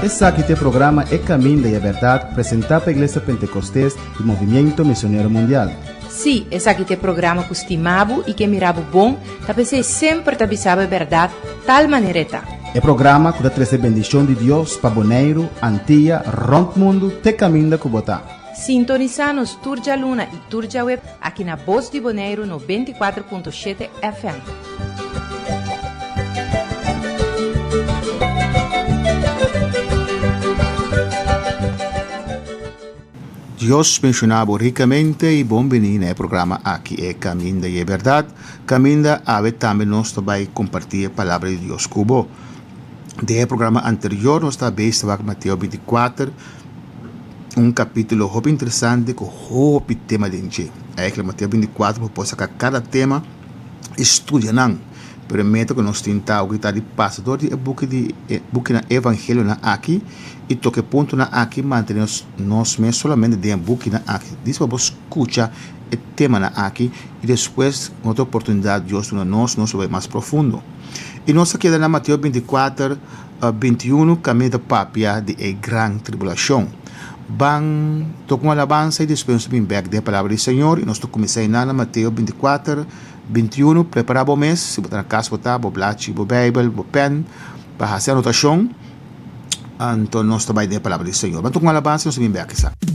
Esaki ta e programa E Caminda y e Berdad presenta pa Iglesia Pentecostes y Movimiento Misionero Mundial. Sí, esaki ta e programa ku stima bo i ke mira bo bon, ta p'esei semper ta bisa bo e bèrdat tal manera e ta. E programa ku ta trese bendishon di Dios pa Boneiru, Antia, rònt mundu te kaminda ku bo ta. Sintonisá nos tur djaluna i tur djaweb aki na Bos di Boneiru 94.7 FM. Dios benshoná bo rikamente i bon bini na e programa aki E Kaminda i e Bèrdat, kaminda awe tambe nos ta bai kompartí e Palabra di Dios ku bo. Den e programa anterior nos ta bes ta wak Mateo 24, un kapítulo hopi interesante ku hopi tema den dje. Eigenlijk Mateo 24 bo por saka kada tema i studia nan. Pero e meta ku nos tin ta awor ta di pasa dor di e buki di e bukinan evangelionan aki i toka e puntonan aki mantene nos mes solamente den e bukinan aki. Dis pa bo skucha e temanan aki i despues un otro oportunidat Dios duna nos, nos lo bai mas profundo. I nos a keda na Mateo 24, 21 kaminda ta papia di e gran tribulashon. Ban toka un alabansa i despues nos ta bin bek den e palabra di Señor i nos ta kuminsá einan na Mateo 24, 21, Prepará bo mes, si bo ta na kas bo ta, bo blachi, bo Beibel, bo pèn, pa hasi anotashon. Anto nos ta bai den e palabra di Señor. Ban toka un alabansa i nos ta bin bek esaki.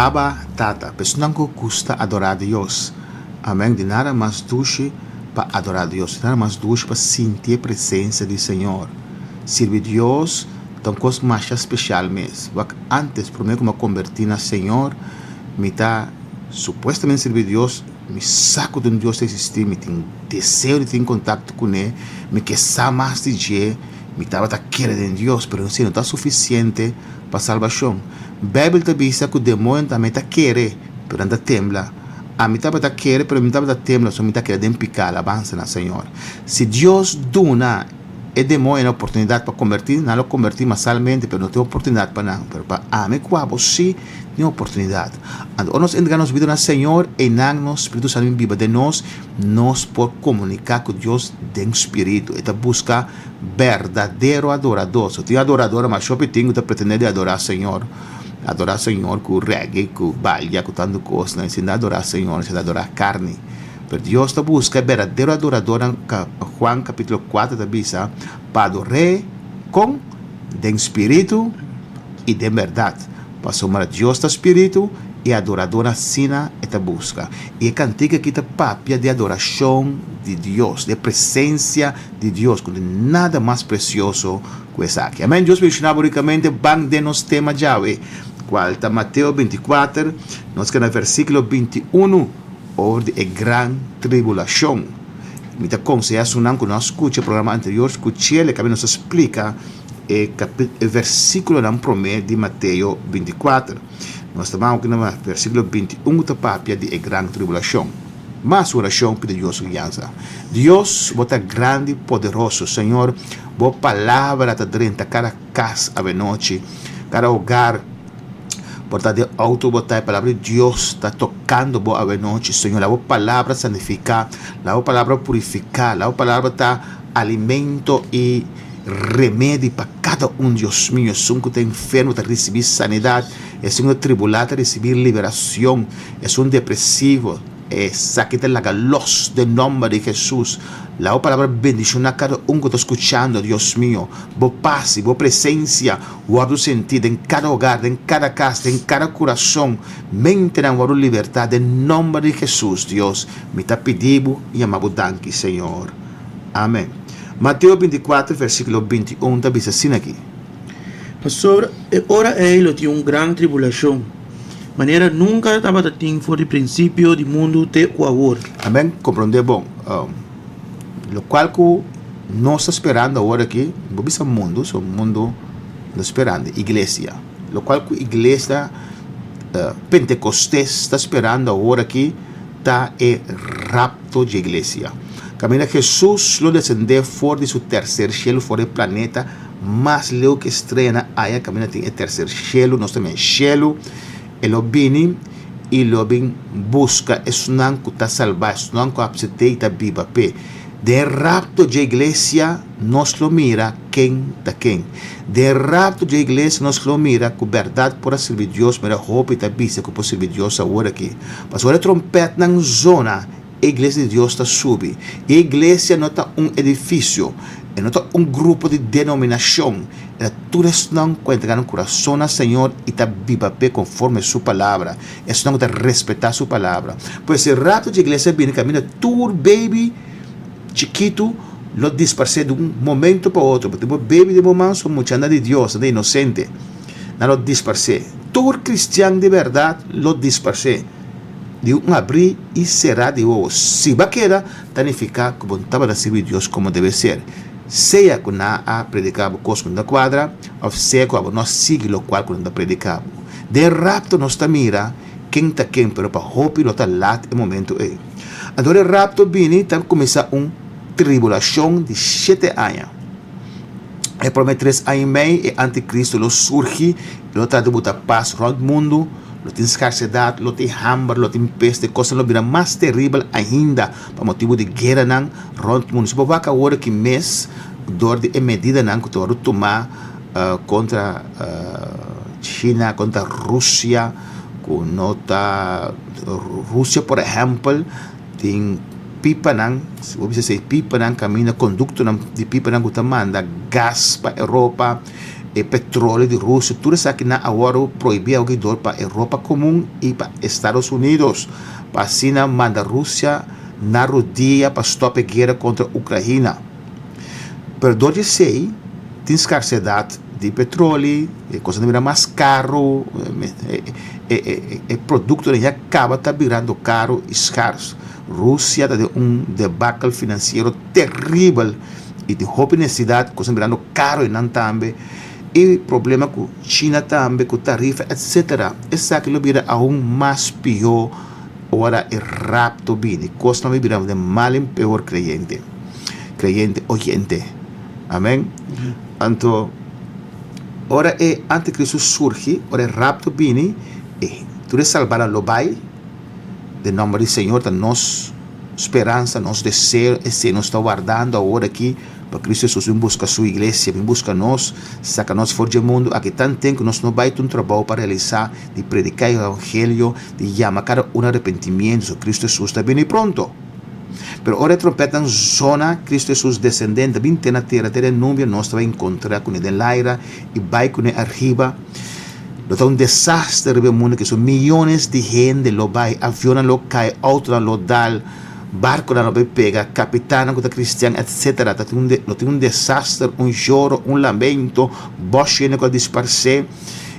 Abba, Tata, personan ku gusta adorá Dios. Amèn. Di nada mas dushi pa adorá Dios, di nada mas dushi pa sinti e presensia di Señor. Sirbi Dios ta un kos masha spesial mes. Wak ántes, promé ku mi a kombertí na Señor, mi ta supuestamente sirbi Dios. Mi sa ku tin un Dios ta eksistí, mi tin deseo di tin kontakto kuné, mi ke sa mas di dje, mi tabata kere den Dios, pero esei no ta sufisiente pa salbashon. Beibel ta bisa ku demoño tambe ta kere, pero nan ta tembla. Ami tabata kere, pero mi tabata tembla, so mi ta keda den piká. Alabansa na Señor. Si Dios duna e demoñonan oportunidat pa kombertí, nan lo kombertí masalmente, pero no tin oportunidat pa nan. Pero pa ami ku abo sí tin oportunidat. Anto ora nos entrega nos bida na Señor, einan nos Spiritu Santu bin biba den nos, nos por komuniká ku Dios den spiritu. E ta buska berdadero adoradó. So tin adoradónan masha hopi tin ku ta pretendé di adorá Señor, adorá Señor ku reggae, ku balia, ku tantu kosnan. Esei no ta adorá Señor, esei ta adorá karni. Pero Dios ta buska e berdadero adoradónan, Juan kapítulo kuater ta bisa, pa ador'é kon? Den spiritu i den bèrdat. Pasobra Dios ta spiritu i adoradónan asina e ta buska. I e kantika aki ta papia di adorashon di Dios, di e presensia di Dios, ku no tin nada mas presioso ku esaki. Amèn. Dios bendishoná bo rikamente. Ban den nos tema djawe, kual ta Mateo 24, nos keda na versíkulo 21. Over di e gran tribulashon. Mi ta konsehá esunnan ku no a skucha e programa anterior, skuch'el, e kaminda nos a splika e e versíkulonan promé di Mateo 24. Nos ta ban na versíkulo 21 ku ta papia di e gran tribulashon. Mas orashon pidi Dios su guiansa. Dios, bo ta grandi i poderoso. Señor, bo palabra ta drenta kada kas awenochi, kada hogar. Por ta den auto bo ta, e palabra di Dios ta tocando bo awenochi. Señor, la bo palabra santifica, la bo palabra purifica, la bo palabra ta alimento y remedi pa cada un, Dios mio. Esun cu ta enfermo ta ricibi sanidad, esun cu ta tribula ta ricibi liberacion, esun depresivo Esaki ta laga los den nomber di Jesus. La bo palabra bendiciona cada un cu ta scuchando, Dios mio. Bo paz y bo presencia wordo senti den cada hogar, den cada cas, den cada curason. Mentenan wordo liberta den nomber di Jesus, Dios. Mi ta pidi bo y yama bo danki, Señor. Amen. Mateo 24 versiculo 21 ta bisa asina aki. Pasobra e ora ei lo tin un gran tribulacion, manera nunka tabata tin for di prinsipio di mundu te ku awor. Amen, komprondé bon. Lokual ku nos ta sperando awor aki, bo bisa mundu, so mundu no ta sperando, iglesia. Lokual ku iglesia Pentekostes ta sperando awor aki ta e rapto dje iglesia. Kaminda Hesus lo desendé for di su terser shelu, for di e planeta Mas leu ku e streanan aya kaminda tin e terser shelu, nos ta mira shelu, e lo bini i lo bin buska esunnan ku ta salbá, esunnan ku a apsept'é i ta biba p'e. Den e rapto dje iglesia nos lo mira ken ta ken. Den e rapto dje iglesia nos lo mira ku bèrdat por a sirbi Dios manera hopi ta bisa ku por sirbi Dios awor aki. Pasobra ora e trompètnan zona, E Iglesia di Dios ta subi. E Iglesia no ta un edifisio, e no ta un grupo di denominashon, e ta tur esnan ku a entrega nan kurason na Señor i ta biba p'e konforme Su Palabra, esnan ku ta respetá Su Palabra. Pues e rato dje Iglesia bini kaminda tur beibi chikitu lo disparsé di un momento pa otro. Pasobra bo beibi den bo man son muchanan di Dios, nan ta inosente. Nan lo disparsé. Tur kristian di bèrdat lo disparsé. Di un abrí i será di wowo. Si bo a keda, ta nifiká ku bo no tabata sirbi Dios komo debe ser. Sea ku nan a prediká bo kos ku no ta kuadra, òf sea ku abo no a sigui lokual ku nan ta prediká bo. Den rapto nos ta mira ken ta ken, pero pa hopi lo ta lat e momentu ei. Anto ora e rapto bini, ta kuminsá un tribulashon di shete aña. E promé tres aña i mei e antikristu lo surgi i lo trata di buta pas rònt mundu. Lo tin skarsedat, lo tin hamber, lo tin peste, kosnan lo bira mas teribel ainda pa motibu di gueranan rònt mundu. Si bo wak awor aki mes dor di e medidanan ku ta wòrdu tumá kontra China, kontra Rusia, ku no ta Rusia por ehèmpel tin pipanan, si bo bisa esei pipanan kaminda konduktonan di pipanan ku ta manda gas pa Europa. E petroleo di Rusia, tur esakinan a wòrdu prohibí awoki dor pa Europa Komun i pa Estados Unidos, pa asina manda Rusia na rudia pa stòp e guera kontra Ukraina. Pero dor di esei tin skarsedat di petroli, e kosnan ta bira mas karu, e produktonan ya kaba ta birando karu i skars. Rusia ta den un debakel finansiero teribel i tin hopi nesesidat, kos ta birando karo einan tambe i problema ku China tambe ku tarifa etsetera. Esaki lo bira aun mas pió ora e rapto bini. Kosnan lo bira den mal en peor kreyente, kreyente oyente. Amen. Anto ora e antikristu surgi, ora e rapto bini, e tur e salbanan lo bai den nomber di Señor ta nos speransa, nos deseo, esei nos ta wardando awor aki pa Cristo Hesus bin buska su iglesia, bin buska nos, saka nos for dje mundu aki tanten ku nos no bai ta un trabou pa realisá di prediká e evangelio, di yama kada un arepentimiento, so Cristo Hesus ta bini pronto. Pero ora e trompetnan zona, Cristo Hesus desendé ta bin te na tera, te den nubia, nos ta bai enkontrá kuné den laira i bai kuné ariba. Lo ta un desaster riba e mundu ke so miyones di hende lo bai, avionnan lo kai, outonan lo dal, barkonan lo bai pega, kapitannan ku ta kristian etsetera. Ta tin un lo tin un desaster, un yoro, un lamento, bòshennan ku a disparsé,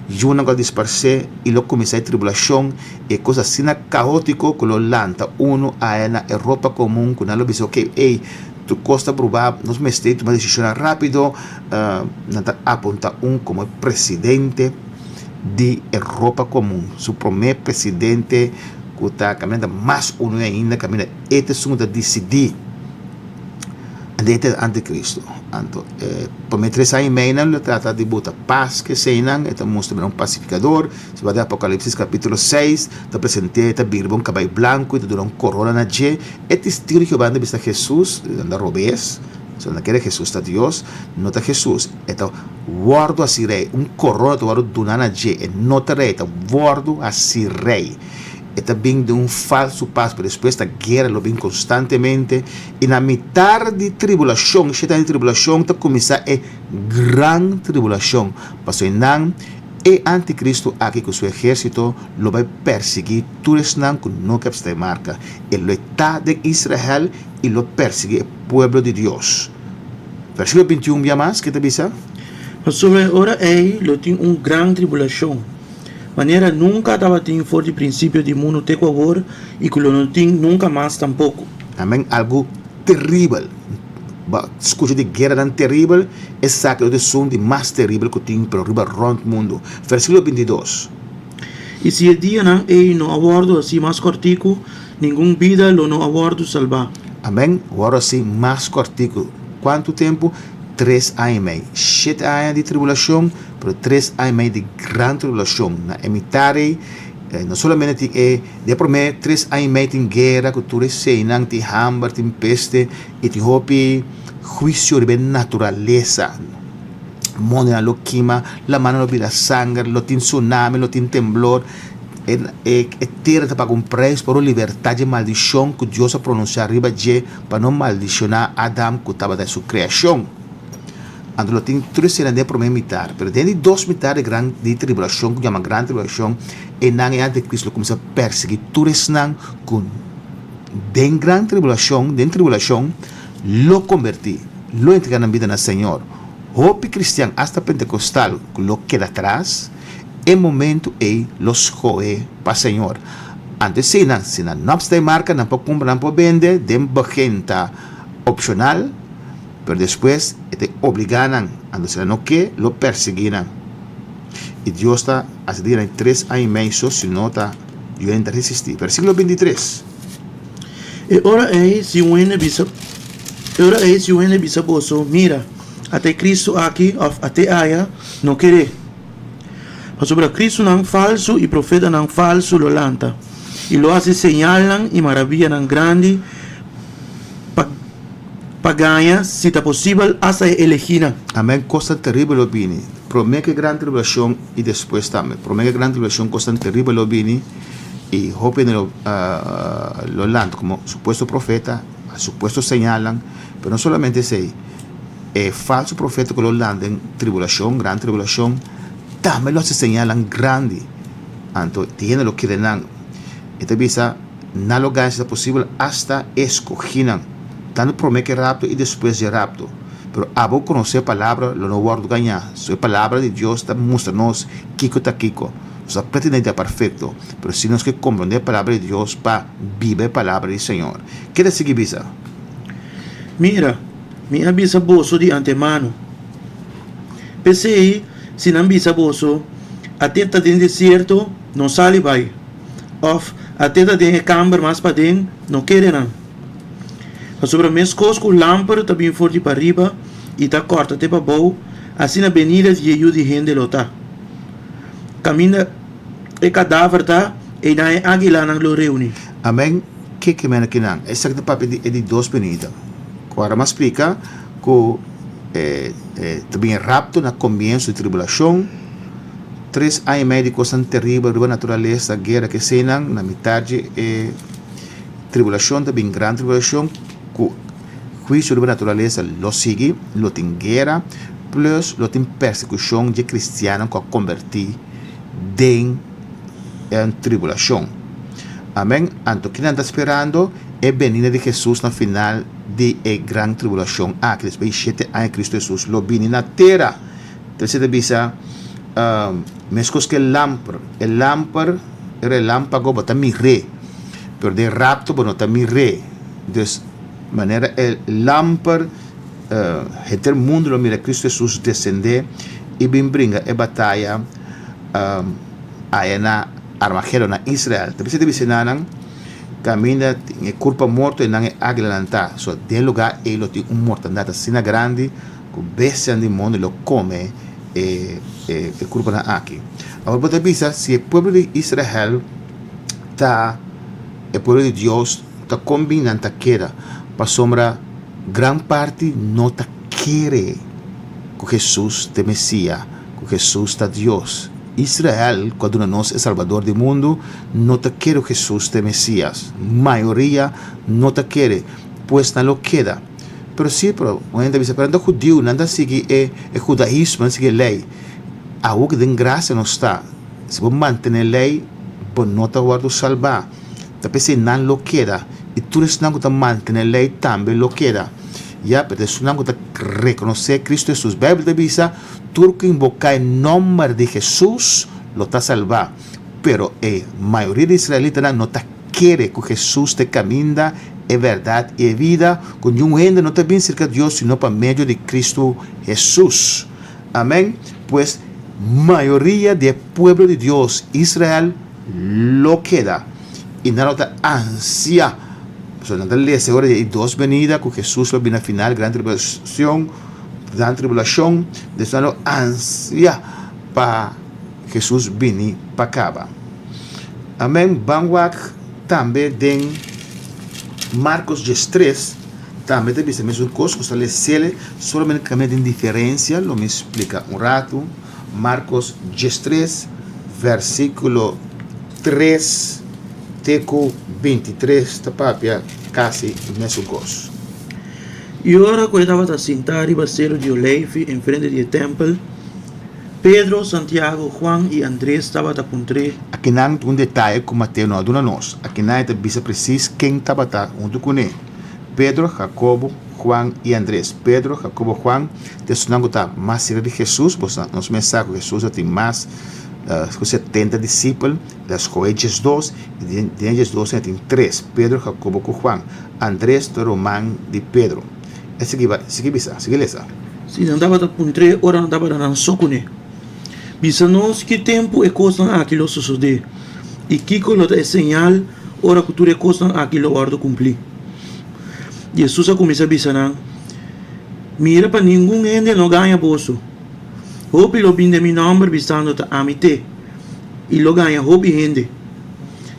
yunan ku a disparsé i lo kuminsá e tribulashon, e kos asina kaótiko ku lo lanta unu aya na e ropa komun ku nan lo bisa ok ey tur kos ta bruba nos mester tuma desishonnan rápido. Nan ta apunta un komo e presidente di e ropa komun, su promé presidente ku ta kaminda mas unu ainda kaminda e ta esun ku ta disidí e ta e antikristu. Anto e promé tres aña i mei nan lo trata di buta pas ku eseinan, e ta mustra mira un pasifikador, si bo den Apokalipsis kapítulo seis ta present'é e ta birba un kabai blanku i ta duna un korona na dje, e testigu di Jehová nan ta bisa Hesus nan ta robes. So nan kere Jesus ta Dios? No ta Jesus. E ta wordo haci rey. Un corona ta wordo duna na dje. E no ta rey. E ta wordo haci rey. E ta bin den un falso pas, pero despues ta guera lo bin constantemente. Y na mitar di tribulacion, shete aña di tribulacion, ta cuminsa e gran tribulacion. Pasobra nan, e anticristo aki cu su ehercito lo bay persigui tur esnan cu no ke absta e marca. E lo e ta den Israel i lo persiguí e pueblo di Dios. Versíkulo 21 bia mas, ke ta bisa? Pasobra e ora ei lo tin un gran tribulashon, manera nunka tabatin for di prinsipio di mundu te ku awor i ku lo no tin nunka mas tampoko. Amen, algu teribel. Bo a skucha di gueranan teribel, esaki lo ta esun di mas teribel ku tin pero riba rònt mundu. Versíkulo 22. I si e dianan ei no a wòrdu hasí mas kòrtiku, ningun bida lo no a wòrdu salbá. Amèn, wòrdu hasí mas kòrtiku. Kuantu tempu? Tres aña i mei. Shete aña di tribulashon, pero tres aña i mei di gran tribulashon. Na e mitar ei, no solamente tin e, den e promé tres aña i mei tin guera ku tur eseinan, tin hamber, tin peste, i tin hopi huisio riba e naturalesa. Mondinan lo kima, lamannan lo bira sanger, lo tin tsunami, lo tin temblor. E, e, e tera ta paga un prijs pa lo libertá dje maldishon ku Dios a pronunsiá riba dje pa no maldishoná Adam ku tabata su kreashon. Anto lo tin tur esena den e promé mitar. Pero den di dos mitar di gran di tribulashon ku yama gran tribulashon, einan e antikristu lo kuminsá persiguí tur esnan ku den gran tribulashon, den tribulashon, lo kombertí, lo entregá nan bida na Señor. Hopi kristian, asta pentekostal, ku lo keda atras, e momentu ei lo skohe pa Señor. Anto eseinan, si nan no sta e marka, nan por kumpra, nan por bende, den begin ta opshonal, pero despues e ta obligá nan. Anto si nan no ke, lo persiguí nan. I Dios ta hasi di nan tres aña i mei so, si no ta, Dios ta resistí. Versíkulo 23. E ora ei si un hende bisa, e ora ei si un hende bisa boso, Mira, ata e Cristo aki òf at'é aya, no keré. Pasobra Cristonan falsu i profetanan falsu lo lanta, i lo hasi señalnan i maravianan grandi pa pa gaña, si ta posibel, asta e elegínan. Amen, kosnan teribel lo bini. Promé ku e gran tribulashon i despues tambe. Promé ku e gran tribulashon kosnan teribel lo bini. I hopi hende lo lo lanta komo supuesto profeta, supuesto señalnan, pero no solamente esei, e falso profeta ku lo lanta den tribulashon, gran tribulashon, tambe lo hasi señalnan grandi. Anto tin hende lo kere nan. E ta bisa, nan lo gana si ta posibel asta e eskohínan, tantu promé ku e rapto i despues di e rapto. Pero abo ku konosé e palabra lo no wòrdu gañá. So e palabra di Dios ta mustra nos kiko ta kiko. Nos ta pretendé di ta perfekto, pero si nos ke komprondé e Palabra di Dios pa biba e Palabra di Señor. Ke ta sigui bisa? Mira, mi a bisa boso di antemano. P'esei, si nan bisa boso, At'é ta den desierto, no sali bai, òf, At'é ta den e kamber mas paden, no kere nan. Pasobra meskos ku lamper ta bin for di pariba i ta kòrta te pabou, asina benida di e Yu di hende lo ta. Kaminda e kadaver ta, einan e águilanan lo reuní. Amèn. Ke ke mena kinan? Esaki ta papia di e di dos benida. Ku ora mas splika ku e ta bin e rapto na komienso di tribulashon, tres aña i mei di kosnan teribel riba naturalesa, guera, keseinan, na mitar di e tribulashon ta bin gran tribulashon ku huisio riba naturalesa lo sigui, lo tin guera, plus lo tin persekushon dje kristiannan ku a kombertí den e tribulashon. Amen. Anto kinan ta sperando? E benida di Hesus na final di e gran tribulashon aki. Despues di shete aña Kristu Hesus lo bini na tera. Entonces e ta bisa, Meskos ku e lamper, e lamper, e relampago bo ta mir'é, pero den rapto bo no ta mir'é. Dus, manera e lamper, henter mundu lo mira Kristu Hesus desendé i bin bringa e bataya aya na Armagedon, na Israel. Ta bisa ta bisa nan, kaminda tin e kurpa morto i nan e águilanan ta. So, den lugá ei lo tin un mortandat asina grandi ku bestianan di mondi lo kome e e kurpanan aki. Awor bo ta bisa si e pueblo di Israel ta e pueblo di Dios ta kon bin nan ta keda, pasobra gran parti no ta kere ku Hesus ta e Mesia, ku Hesus ta Dios. Israel, ku a duna nos e Salbador di mundu, no ta kere ku Hesus ta e Mesias. Mayoria no ta kere, pues nan lo keda. Pero si, pero un hende ta bisa, pero nan ta hudiu, nan ta sigui e e hudaismo, nan ta sigui e lei. Awor ku den grasia nos ta, si bo mantené lei, bo no ta wòrdu salbá. Ta p'esei nan lo keda, i tur esnan ku ta mantené lei tambe lo keda. Ya, pero esunnan ku ta rekonosé Kristu Hesus. Beibel ta bisa, Tur ku inboká e nòmber di Hesus lo ta salbá. Pero e mayoria di israelitanan no ta kere ku Hesus ta e kaminda, e bèrdat i e bida, ku niun hende no ta bin serka Dios sino pa medio di Kristu Hesus. Amèn. Pues, mayoria di e pueblo di Dios, Israel, lo keda i nan lo ta ansia. Pasobra nan ta lesa e ora di e dos benida ku Hesus lo bini na final gran tribulashon, gran tribulashon, des nan lo ansia pa Hesus bini pa kaba. Amen. Ban wak tambe den Marcos diestres, tambe ta bisa mesun kos, ku ta lesele, solamente kambia den diferensia, lo mi splika un ratu. Marcos diestres, versikulo tres te ku bintitres ta papia kasi mesun kos. I ora ku e tabata sintá riba Seru di Oleifi enfrente di e tèmpel, Pedro, Santiago, Juan i Andres tabata puntr'é. Akinan ta un detaye ku Mateo no a duna nos. Akinan e ta bisa presis ken tabata huntu kuné, Pedro, Hakobo, Juan i Andres. Pedro, Hakobo, Juan ta esunnan ku ta mas serka di Hesus. Bo sa, nos mes sa ku Hesus a tin mas ku setenta disipel. El a skohe diesdos, i den e diesdos e tin tres, Pedro, Hakobo ku Juan. Andres ta ruman di Pedro. E sigui bai, sigui bisa, sigui lesa. Si nan tabata puntr'é ora nan tabata nan so kuné, Bisa nos ki tempu e kosnan aki lo sosodé, i kiko lo ta e señal ora ku tur e kosnan aki lo wòrdu kumplí? Hesus a kuminsá bisa nan, Mira pa ningun hende no gaña boso. Hopi lo bin den mi nòmber bisando ta ami t'e, i lo gaña hopi hende.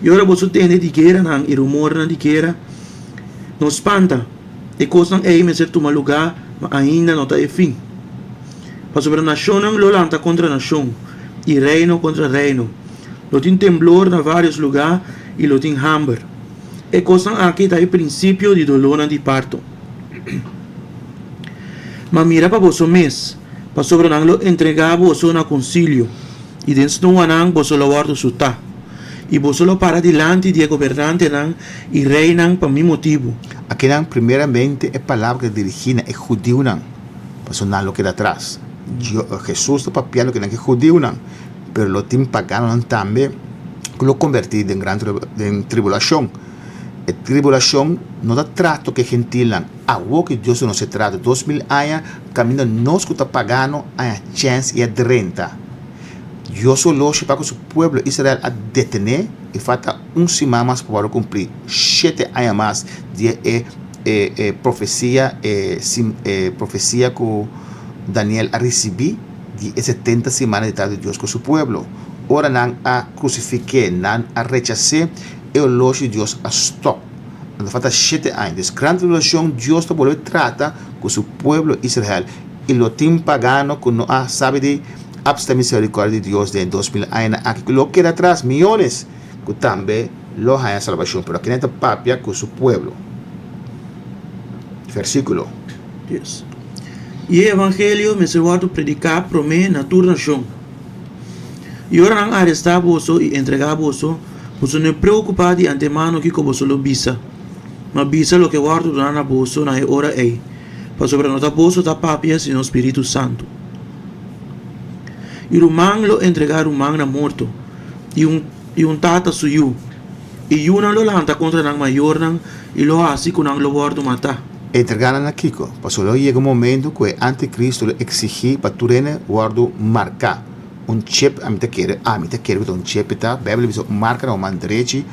I ora boso tende di gueranan i rumornan di guera, no spanta. E kosnan ei mester tuma lugá, ma ainda no ta e fin. Pasobra nashonnan lo lanta kontra nashon, i reino kontra reino. Lo tin temblor na vários lugá i lo tin hamber. E kosnan aki ta e prinsipio di dolónan di parto. Ma mira pa boso mes, pasobra nan lo entregá boso na konsilio, i den snoanan boso lo wòrdu sutá. I boso lo para dilanti di e gobernantenan i reinan pa mi motibu. Akinan primeramente e palabra ta dirigí na e hudiunan, pasobra nan lo keda atras. Hesus ta papiando kinan ku e hudiunan. Pero lo tin paganonan tambe ku lo kombertí den gran den tribulashon. E tribulashon no ta trato ku e gentilnan. Awor ku Dios duna nos e trato 2000 aña kaminda nos ku ta pagano haña chèns i a drenta. Dios su oloshi pa ku su pueblo Israel a detené i falta un siman mas pa wòrdu kumplí shete aña mas di e e profesia e e profesia ku Daniel a risibí di e 70 simana di trato di Dios ku su pueblo. Ora nan a krusifik'é, nan a rechas'é, e oloshi di Dios a stòp. Anto falta shete aña. Des gran tribulashon Dios ta bolbe trata ku su pueblo Israel i lo tin pagano ku no a sabi di apsta miserikòrdia di Dios den e 2000 añanan aki ku lo keda atras, miyones ku tambe lo haña salbashon. Pero akina e ta papia ku su pueblo. Versíkulo. Dios. I e evangelio mester wòrdu prediká promé na tur nashon. I ora nan arestá boso i entregá boso, boso no preokupá di antemano kiko boso lo bisa, ma bisa loke wòrdu duná na boso na e ora ei, pasobra no ta boso ta papia sino Spiritu Santu. I ruman lo entregá ruman na morto, i un i un tata su yu, i yunan lo lanta kontra nan mayornan i lo hasi ku nan lo wòrdu matá. Entregá nan na kiko? Pasobra lo yega un momento ku e antikristu lo eksigí pa tur hende wòrdu marká. Un chip, ami ta kere, ami ta kere ku ta un chip ta, Beibel ta bisa un marka na bo man drechi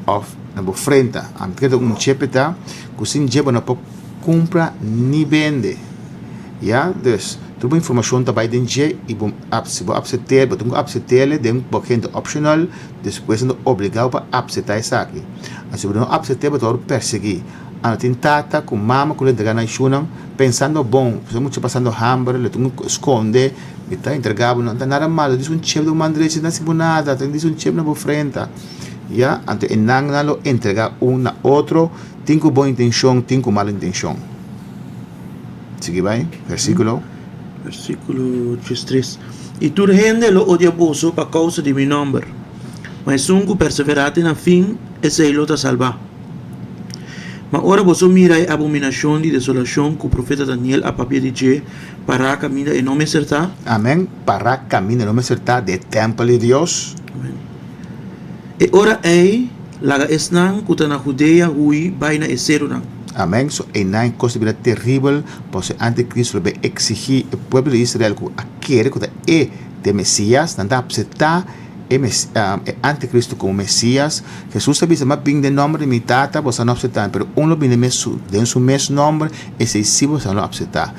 òf na bo frenta. Ami ta kere ta un chip ta ku sin dje bo no por kumpra ni bende. Ya, dus tur bo informashon ta bai den dje i bo si bo apsept'é, bo tin ku apsept'é den bo hende optional, despues nan ta obligá bo pa apseptá esaki. Si bo no apsept'é bo ta wòrdu persiguí. Ano tin tata ku mama ku lo entregá nan yunan pensando bon, pasobra mucha pasando hamber, lo tin ku skonde, mi ta entregá bo, no ta nada malo, dis un chep den bo man drechi, no ta hasi bo nada, tin dis un chep na bo frenta. Ya, anto e nan nan lo entregá un na otro, tin ku bon intenshon, tin ku mal intenshon. Sigui bai, versíkulo. Versíkulo 13. I tur hende lo odia boso pa kousa di mi nòmber, ma esun ku perseverá te na fin, esei lo ta salbá. Ma ora boso mira e abominashon di desolashon ku profeta Daniel a papia di dje, pará kaminda e no mester ta. Amèn, pará kaminda e no mester ta den e tèmpel di Dios. Amèn. E ora ei, laga esnan ku ta na Hudea hui bai na e serunan. Amèn. So einan e kos ta bira teribel, pasobra e antikristu lo bai eksigí e pueblo di Israel ku a kere ku ta e ta e Mesias, nan ta apseptá e e antikristu komo Mesias. Hesus a bisa, M'a bin den nòmber di mi Tata, boso a no apseptá mi, pero un lo bini den su den su mes nòmber, esei sí boso lo apseptá.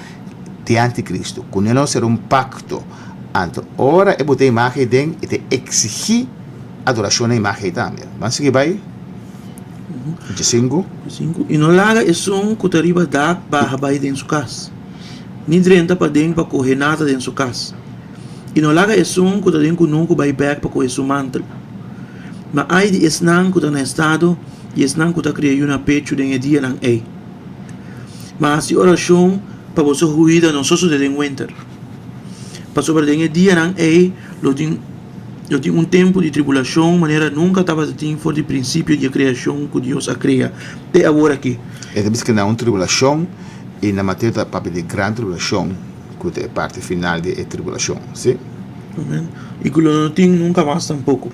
Di antikristu, ku ne lo sera un pakto. Anto ora e bota e imágen ei den, e ta eksigí adorashon na imágen ei tambe. Ban sigui bai. 25. 25, I no laga esun ku ta riba dak baha bai den su kas, ni drenta paden pa kohe nada den su kas. I no laga esun ku ta den kunuku bai bèk pa kohe su mantel. Ma ai di esnan ku ta na estado i esnan ku ta kria yu na pechu den e dianan ei! Ma hasi orashon pa boso huida no sosodé den wenter, pasobra den e dianan ei lo tin lo tin un tempu di tribulashon manera nunka tabata tin for di prinsipio di e kreashon ku Dios a krea te awor aki. E ta bisa ku na un tribulashon, i na Mateo ta papia di gran tribulashon. Ku ta e parti final di e tribulashon, sí. Amen. I ku lo no tin nunka mas tampoko.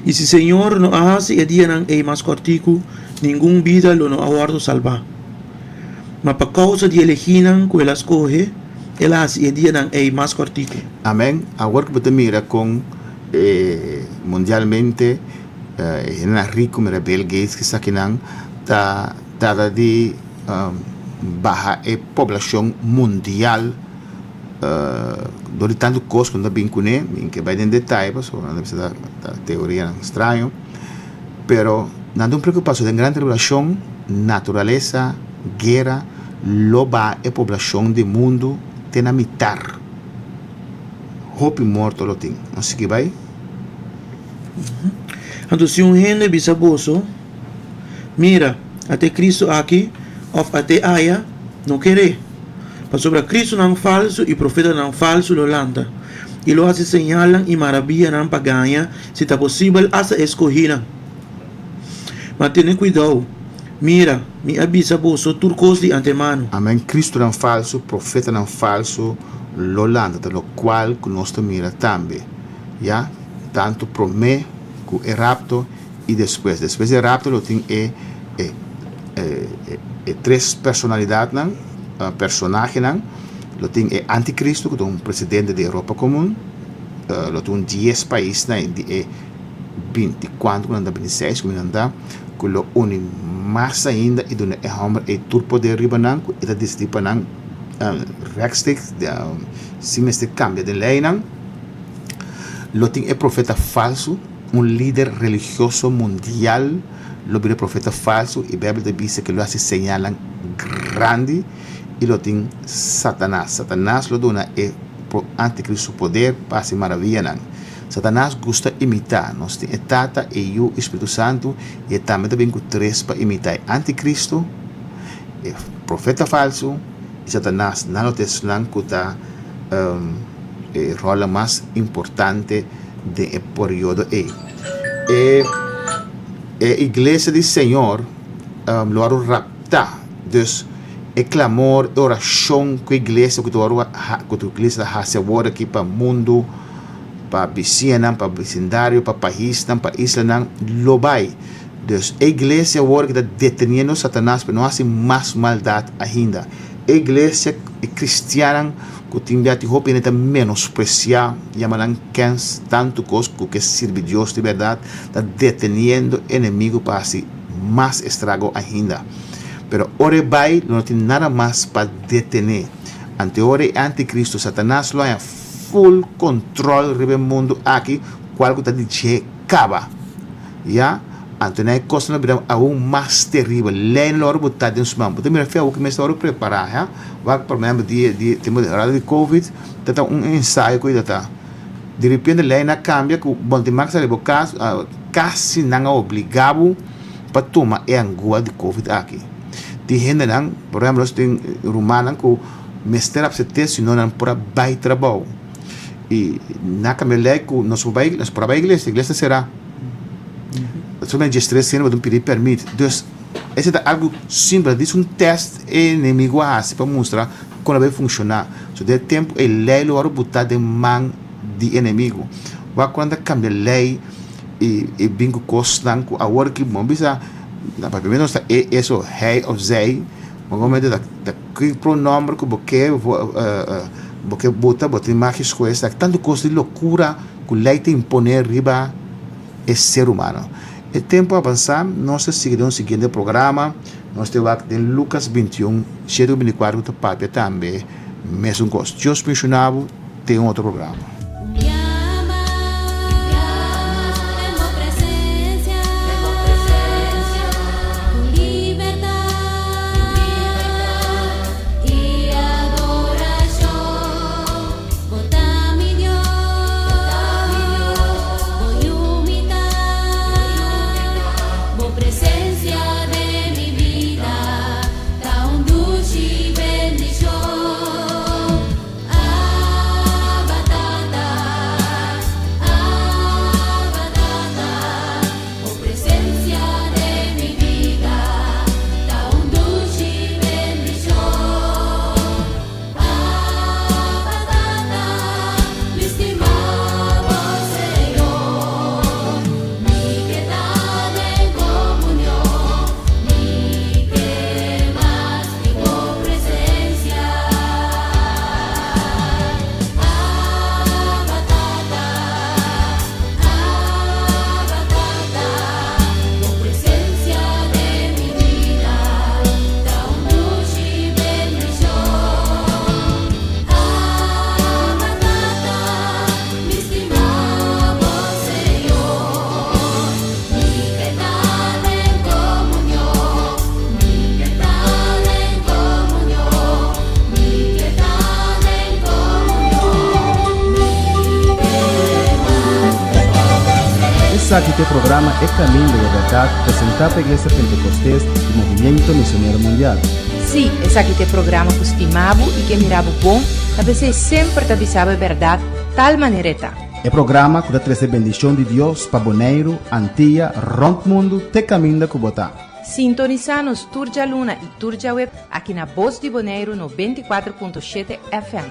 I si Señor no a hasi e dianan ei mas kòrtiku, ningun bida lo no a wòrdu salbá. Ma pa kousa di e elegínan ku el a skohe, el a hasi e dianan ei mas kòrtiku. Amen. Awor ku bo ta mira kon mundialmente e hendenan riku, mira Bill Gates kisakinan, ta trata di baha e poblacion mundial dor di tanto cos cu nan ta bin cune, mi no ke bay den detaye pasobra nan ta bisa ta teorianan straño, pero nan ta un preocupacion den gran tribulacion naturalesa, guera lo baha e poblacion di mundo te na mitar, hopi morto lo tin. Nos sigui bay. Anto si un hende bisa boso, Mira, at'e Cristo aki, òf at'e aya, no ker'é. Pasobra Cristonan falsu i profetanan falsu lo lanta, i lo hasi señalnan i marabianan pa gaña, si ta posibel, asta e skohínan. Ma tene kuidou, mira, mi a bisa boso tur kos di antemano. Amen, Cristonan falsu, profetanan falsu lo lanta, ta lokual ku nos ta mira tambe. Ya, tantu promé ku e rapto i despues. Despues di e rapto lo tin e e e tres personalidatnan, personahenan. Lo tin e antikristo ku ta un presidente di Europa Komun. Lo tin un dies paisnan di e binti kuantu ku nan ta, bintiseis ku mi nan ta, ku lo uni mas ainda i duna e hòmber ei tur poder riba nan ku e ta disidí pa nan rechtstreeks si mester kambia den leinan. Lo tin e profeta falsu, un lider religioso mundial lo bira profeta falsu i Beibel ta bisa ku lo hasi señalnan grandi i lo tin Satanas. Satanas lo duna e antikristu poder pa hasi maravianan. Satanas gusta imitá. Nos tin e Tata, e Yu i Spiritu Santu i e tambe ta bin ku tres pa imitá e antikristu, e profeta falsu i Satanas. Nan lo ta esnan ku ta e ròlnan mas importante den e periodo ei. E e iglesia di Señor lo wòrdu raptá. Dus e klamor, e orashon ku e iglesia ku ta wòrdu ku e iglesia ta hasi awor aki pa mundu, pa bisiñanan, pa bisindario, pa paisnan, pa islanan, lo bai. Dus e iglesia awor ki ta deteniendo Satanas pa no hasi mas maldat ainda. E iglesia, e kristiannan ku tin bia tin hopi hende ta menospresiá, yama nan kens, tantu kos ku ke sirbi Dios di bèrdat, ta deteniendo enemigu pa hasi mas estrago ainda. Pero ora e bai, lo no tin nada mas pa detené. Ante ora e antikristu, Satanas, lo haña full control riba e mundu aki, cual cu ta di dje caba. Ya, anto nan e cosnan lo bira aun mas teribel. Leynan lo ora bo ta den su man. Bo ta mira fe awo cu mester ora prepara, ya. Wak por ehempel di di tempo di ora di covid ta ta un ensayo cu ta ta. Di repente leynan a cambia cu bo no tin mag sali bo cas, casi nan a obliga bo pa tuma e angua di covid aki. Tin hendenan, por ehempel nos tin rumannan cu Mester apsept'é si no nan por a bai trabou. I na kambia lei ku nos por bai, nos por a bai iglesia, iglesia ta será. Solamente djestres hende bo tin pidi pèrmit. Dus, esei ta algu simpel, dis un tèst e enemigu a hasi pa mustra kon a bai funshoná. So den e tempu ei lei lo wòrdu botá den man di enemigu. Wak ku nan ta kambia lei i i bin ku kosnan ku awor ki bo bisa na papiamentu nos ta e, eso, hij òf zij. Bo momento ta ta ki pronombre ku bo ke bo ke bota bo tin mag skohe esaki tantu kos di lokura ku lei ta impone riba e ser humano. E tempu a avansa nos ta sigui den un siguiente programa nos ta wak den Lukas 21 shete ku 24 ku ta papia tambe mesun kos. Dios bendiciona bo te un otro programa. Esaki ta e programa E Caminda y e Berdad presenta pa Iglesia Pentecostes di Movimiento Misionero Mundial. Sí, esaki ta e programa cu stima bo y ke mira bo bon, ta p'esey semper ta bisa bo e berdad tal manera e ta. E programa cu ta trece bendicion di Dios pa Boneiru, Antia, rond mundu te caminda cu bo ta. Sintonisá nos tur djaluna i tur djaweb aki na Bos di Boneiru 94.7 FM.